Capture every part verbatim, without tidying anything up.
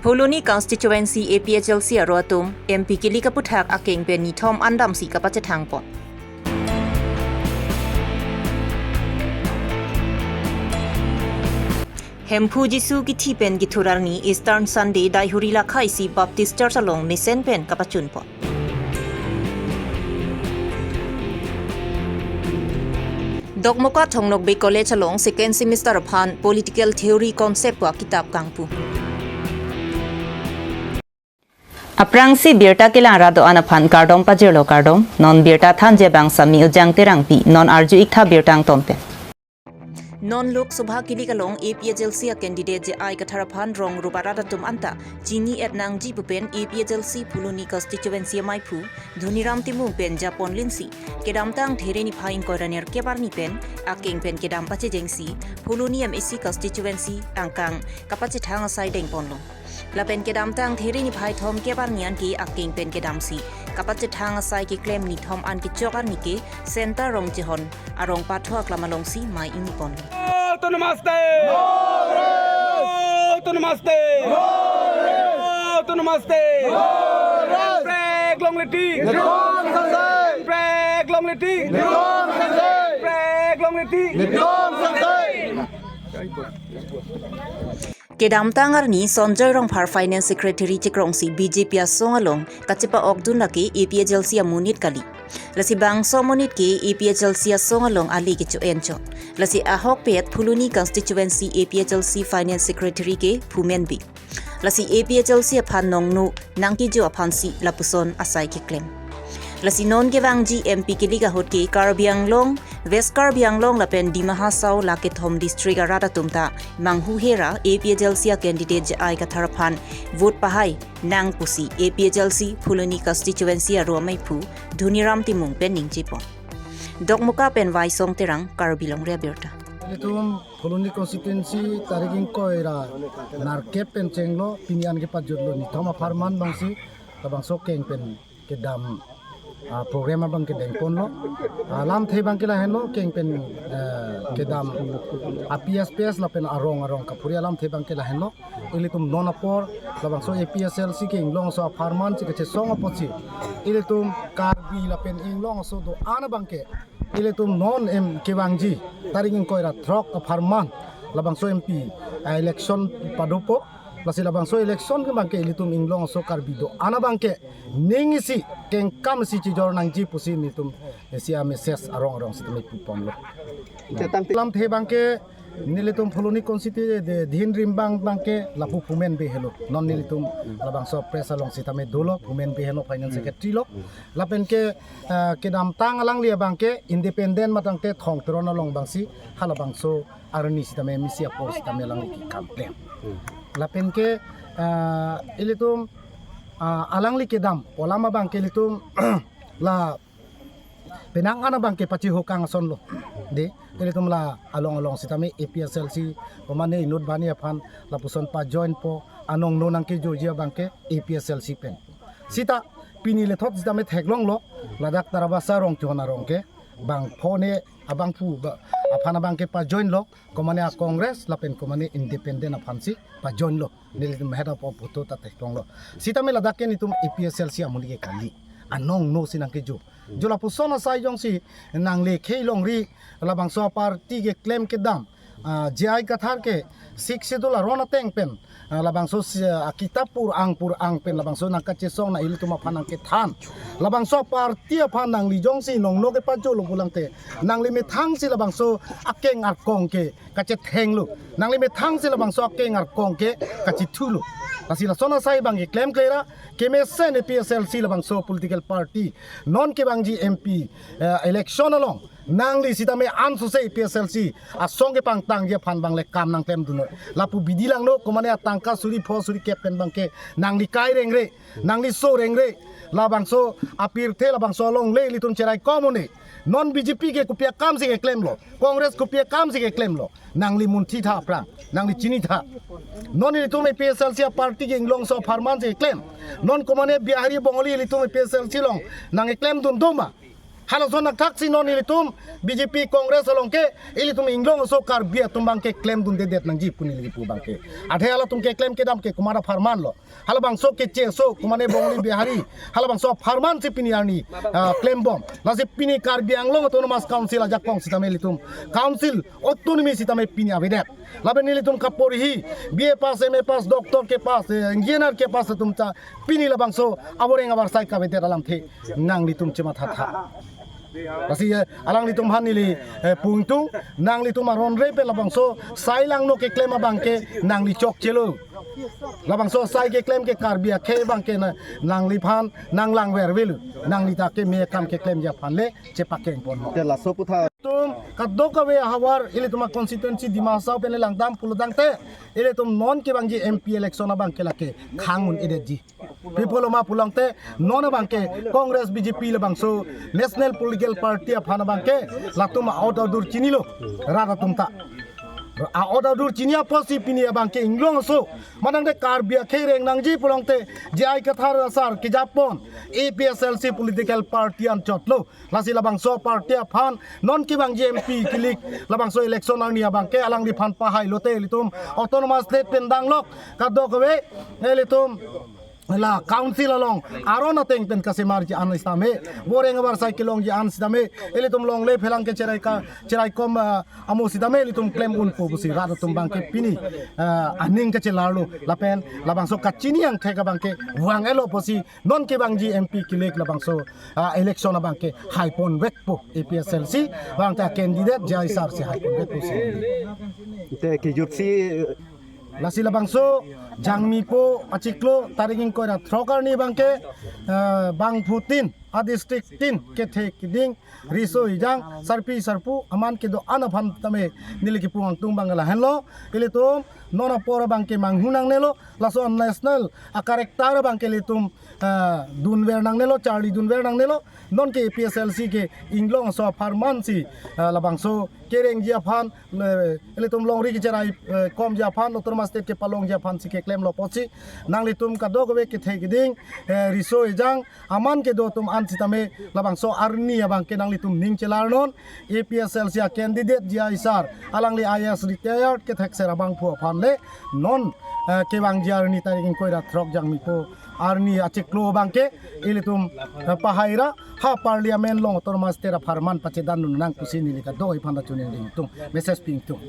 Phuloni constituency A P H L C aro atum M P kilik aputhak akeng pen nithom an damsi kapachethang pon. Hemphu Jisu kithi pen kethur arni Eastern Sunday daihuri lakhai isi Baptist Church along mesen pen kapachun pon. Dokmoka Thong Nokbe College along second semester aphan political theory concept pu akitap kangpu. Aphrangsi birta kelang rat do-an aphan kardom pajirlo, kardom. Non birta thanji abang Sami Ujang Terangpi, non arju-iktha birta angton pen. Non Lok Sabha kilik along A P H L C a candidate J I Kathar aphan rong rup arat atum anta chini-et nangji pu pen A P H L C Phuloni constituency amaiphu Dhoniram Timung pen japon linsi, kedamtang There niphai ingkoi ra nerkep arni pen akeng pen kedam pachejengsi Phuloni M A C constituency angkang kapachethang asai dengponlo. Lapen kedamtang There niphai thomkep arni an ke akeng pen kedamsi kapachethang asai keklem nithom an kechok arni ke Center Rongchehon arong patho aklam alongsi mai ingniponlo. Autonomous State! Autonomous State! Autonomous State! Prek longle tik! Prek longle tik! Prek longle tik! Kedamtang arni Sonjoy Rongphar Finance Secretary chekrongsi B J P asong along kachepa-okdun lake A P H L C amonit kali. Lasi bangso amonit ke A P H L C asong along ale kecho-enchot. Lasi ahokpet Phuloni constituency A P H L C Finance Secretary ke Phumen Bey. Lasi A P H L C aphan nongno nangkejo aphansi lapuson asai keklem. Lasi non kevangji M P kilik ahut ke Karbi Anglong, West Karbi Anglong lapen Dima Hasao la kethom district arat atum ta manghuhera A P H L C a candidate J I Kathar aphan vote pahai nang pusi A P H L C Phuloni constituency aro amaiphu Dhoniram Timung pen ningjepon. Dokmoka pen Vaisong Terang, Karbi Longri Abirta. Ilitum Phuloni constituency tarik ingkoi ra nerkep pen chenglo, pini an kepajutlo nithom apharman abangsi, labangso akeng pen kedam, ah, program abang ke dengponlo. Ah, alamthe abang ke lahenlo, akeng pen, eh, kedam A P S P S lapen arong arong kaphuri alamthe abang ke lahenlo. Ilitum non apor labangso A P H L C ke inglongso apharman si kachesong apotsi, ilitum Karbi lapen inglongso do-an abang ke ilitum non M P kevangji tarik ingkoi ra throk apharman labangso M P, ah, election padopo. Lasi labangso election ke abang ke ilitum inglongso Karbi do-an abang ke ning isi kengkam isi chijor nangji pusi nelitum isi a-message arong arong sitame puponlo. Alamthe abang ke nelitum Phuloni constituency de Dhoniram Timung abang ke lapu Phumen Bey helo. Non nelitum labangso press along sitame dolo, Phumen Bey helo, finance secretary lo. Lapen ke, ah, kedamtang alangli abang ke independent matangte Thong Teron along abangsi halabangso arni sitame M A C apor sitame alangli kekam klem. Lapen ke, ah, ilitum, ah, alangli kedam alam abang ke ilitum la penang an abang ke pachihukang asonlo. De, ilitum la along along sitame A P H L C komane inut banghini aphan lapuson pajoinpo, anong no nangkejoji abang ke A P H L C pen. Sita pini lethot sitame theklonglo, ladak Tarabasa Rongchehon arong ke bangphone abangphu ba-, aphan abang ke pajoinlo, komane a-Congress lapen komane independent aphansi pajoinlo. Nelitum head of photo ta theklonglo. Sitame ladak ke nelitum A P H L C amonit ke kali, anong no si nangkejo. Jo lapuson asai jongsi nangli khei longri labangso party keklem kedam, ah, J I Kathar ke Sixth Schedule aron ateng pen, ah, labangso si, ah, kitap pur-ang pur-ang pen labangso nangkachesong, na ilitum aphan nangkethan. Labangso party aphan nangli jongsi nongno kepajolo pulangte, nangli methangsi labangso akeng arkong ke kachethenglo. Nangli methangsi labangso akeng arkong ke kachethulo. Lasi lason asai abang ke klemkle ra, kemesen A P H L C labangso political party non kevangji M P, eh, election along nangli sitame ansose A P H L C asong kepangtangji aphan abang le kam nangklemdun noi. Lapu bidi langno, komane atangka suri pho suri kep pen abang ke nangli kai rengre, nangli so rengre, labangso apirthe labangso alongle ilitum cherai komone. Non B J P ke kopi akam si keklemlo, Congress kopi akam si keklemlo. Nangli munthi tha aphrang, nangli chini tha. Non ilitum A P H L C a-party ke inglongso apharman si keklem. Non komane Bihari Bongali ilitum A P H L C along nangkeklemdun do ma? Halason athak si non ilitum B J P Congress along ke ilitum inglong aso Karbi atum abang ke klemdundedet nangji pu neli kipu abang ke. Athe halatum keklem kedam ke komat apharman lo. Halabangso keche aso, komatne Bongali Bihari, halabangso apharman si pini arni, ah, klembom. Lasi pini Karbi Anglong Autonomous Council ajakong sitame ilitum council autonomy sitame pini avedet. Lapen ilitum kaporhi, B A pass, M A pass, doctor kepass, eh, engineer kepass atum ta pini labangso aboreng abarsai kavedet alamthe nanglitum chemathatha. Lasi, eh, alanglitum aphan neli, eh, pu ingtung, nanglitum aron re pen labangso sai langno keklem abang ke nangli chokchelo. Labangso sai keklem ke Karbi akhei abang ke na, nangliphan nanglangvervelo. Nangli ta keme akam keklemji aphan le chepakengpon. Te laso aphuthak. Tum kadokave ahavar ilitum a-constituency Dima Hasao pen le langdam pulotangte ilitum non kevangji M P election abang ke lake khang un-edetji. Pi pulo ma pulote non abang ke Congress, B J P labangso National Political Party aphan abang ke latum a-ot adur chinilo rat atum ta. A-ot adur chini apotsi pini abang ke inglong aso manang de Karbi akhei reng nangji pulote J I Kathar asar kejapon A P H L C political party anchotlo. Lasi labangso party aphan non kevangji M P kilik labangso election arni abang ke alangliphan pahai lote ilitum Autonomous State pen danglok kadokave ilitum la council along aron ateng pen kasemarji an sitame, boreng abarsai kelongji an sitame, ilitum longle phelang kecherai ka, cheraikom, ah, amo sitame ilitum klem unpo pusi rat atum abang ke pini, ah, aning kachelarlo lapen labangso kachini angthek abang ke vang-etlo pusi non kevangji M P kilik labangso, ah, election abang ke haiponvekpo A P H L C abang ta candidate J I sar si haiponvekpo si. Te kejutsi Lasi labangso Jangmipo achiklo tarik ingkoi ra throk arni abang ke, eh, bangphutin a-district tin kethe kiding riso ejang sarpi sarpo aman kedo-an aphan tame neli kipu ingtung abang lahenlo. Ilitum non apor abang ke manghu nangnelo, laso a-national a-character abang ke ilitum, eh, dunver nangnelo, charlidunver nangnelo. Non ke A P H L C ke inglong aso apharman si, eh, labangso kerengji aphan, eh, ilitum longri kecherai, eh, komji aphan, Autonomous State kepalongji aphan si keklemlo pusi, nanglitum kadokave kethe kiding, eh, riso ejang aman kedo atum an sitame labangso arni abang ke nanglitum ning chelarnon. A P H L C a-candidate J I sar, alangli I A S retired kethekser abangphu aphan le non, eh, kevangji arni tarik ingkoi ra throk Jangmipo arni achiklo abang ke ilitum, eh, pahai ra ha Parliament along Autonomous State apharman pachedandun nang pusi neli kadokave aphan ta choningri ingtung, message pi ingtung.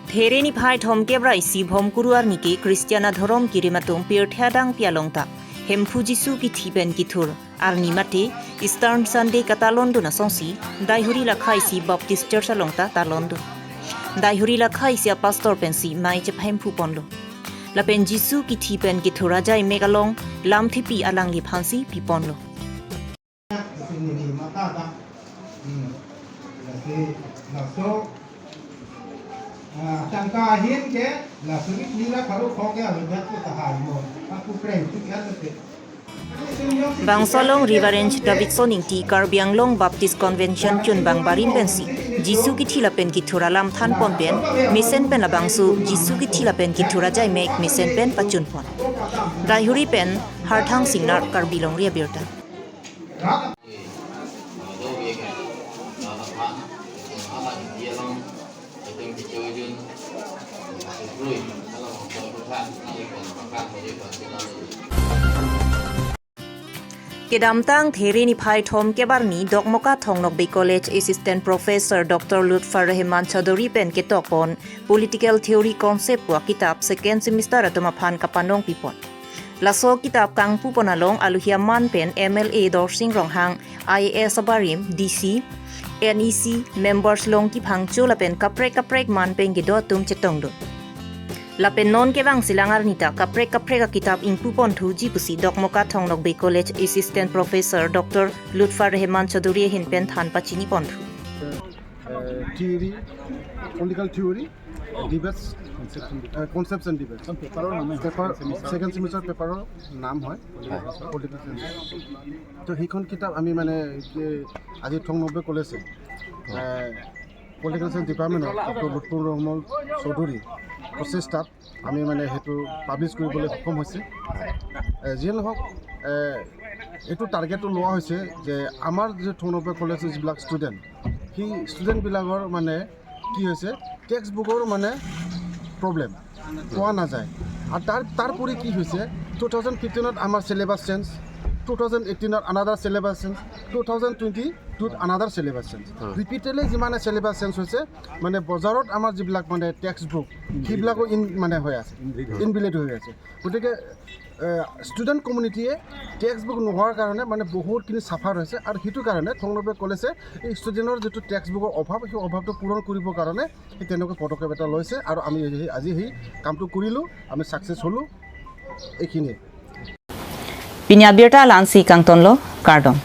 There niphai thomkep ra isi Bhomkuru arni ke Christian adhorom kirim atum pirthe adangpi along ta Hemphu Jisu kithi pen kithur arni mate Eastern Sunday katalondun asonsi Daihuri lakha isi Baptist Church along ta talondun. Daihuri lakha isi a-pastor pensi mei chephemphu ponlo. Lapen Jisu kithi pen kithur ajaimek along lamthepi alangliphansi piponlo. Lasi neli mata ta. Hmm. Lasi laso, ah, tangka ahin ke, laso ni nila karu kho ke alu jat ko tahai mo. Aku prank tu kya te. Bangso along Reverend Davidson Ingti, Karbi Anglong Baptist Convention chunbang barim pensi Jisu kithi lapen kithur alam thanpon pen mesen pen labangso Jisu kithi lapen kithur ajaimek mesen pen pachunpon. Daihuri pen Harthang Singnar, Karbi Longri Abirta. Kedamtang There niphai thomkep arni Dokmoka Thong Nokbe College Assistant Professor Doctor Lutfar Rehman Chowdhury pen ketokpon Political Theory Concept pu akitap second semester atum aphan kapanong pipon. Laso kitap kangpupon along aluhi aman pen M L A Dorsing Ronghang, I A S abarim, D C, N E C members Longki Phangcho lapen kaprek kaprek man pen kedo atum chetongdun. Lapen non kevangsilang arni ta kaprek kaprek akitap ingpuponthuji pusi Dokmoka Thong Nokbe College Assistant Professor Doctor Lutfar Rehman Chowdhury ahin pen than pachiniponthu. Uh, theory, political theory, debates, uh, concepts and debates. Paper, second semester paper নাম হয় পলিটিকেল। তো সেইখন কিতাপ আমি মানে কি আজি থং নব্বৈ কলেজে পলিটিকেল চায়েন্স ডিপাৰ্টমেণ্টৰ ডক্টৰ লুৎফুৰ ৰহমান চৌধুৰী প্ৰচেষ্টাত আমি মানে সেইটো পাব্লিছ কৰিবলৈ সক্ষম হৈছে। এ, যিয়ে নহওক, এ, এইটো টাৰ্গেটটো লোৱা হৈছে যে আমাৰ যে থংনপে কলেজৰ যিবিলাক ষ্টুডেণ্ট, সেই ষ্টুডেণ্টবিলাকৰ মানে কি হৈছে, টেক্সট বুকৰ মানে প্ৰব্লেম পোৱা নাযায়। আৰু তাৰ তাৰ উপৰি কি হৈছে, টু থাউজেণ্ড ফিফটিনত আমাৰ চিলেবাছ চেঞ্জ, টু থাউজেণ্ড এইটিনত another syllabus change, two thousand twenty টুত আনাডাৰ চিলেবাছ চেঞ্জ। ৰিপিটেডলি যিমানে চিলেবাছ চেঞ্জ হৈছে, মানে বজাৰত আমাৰ যিবিলাক মানে টেক্সট বুক, সেইবিলাকো ইন মানে হৈ আছে, ইনভেলিড হৈ আছে। গতিকে ষ্টুডেণ্ট কমিউনিটিয়ে টেক্সট বুক নোহোৱাৰ কাৰণে মানে বহুতখিনি ছাফাৰ হৈছে। আৰু সেইটো কাৰণে থংনপে কলেজে এই ষ্টুডেণ্টৰ যিটো টেক্সট বুকৰ অভাৱ, সেই অভাৱটো পূৰণ কৰিবৰ কাৰণে সেই তেনেকুৱা পদক্ষেপ এটা লৈছে। আৰু আমি আজি সেই কামটো কৰিলোঁ, আমি ছাকচেছ হ'লোঁ। এইখিনিয়ে। Pini abirta la-ansi kangtonlo, kardom.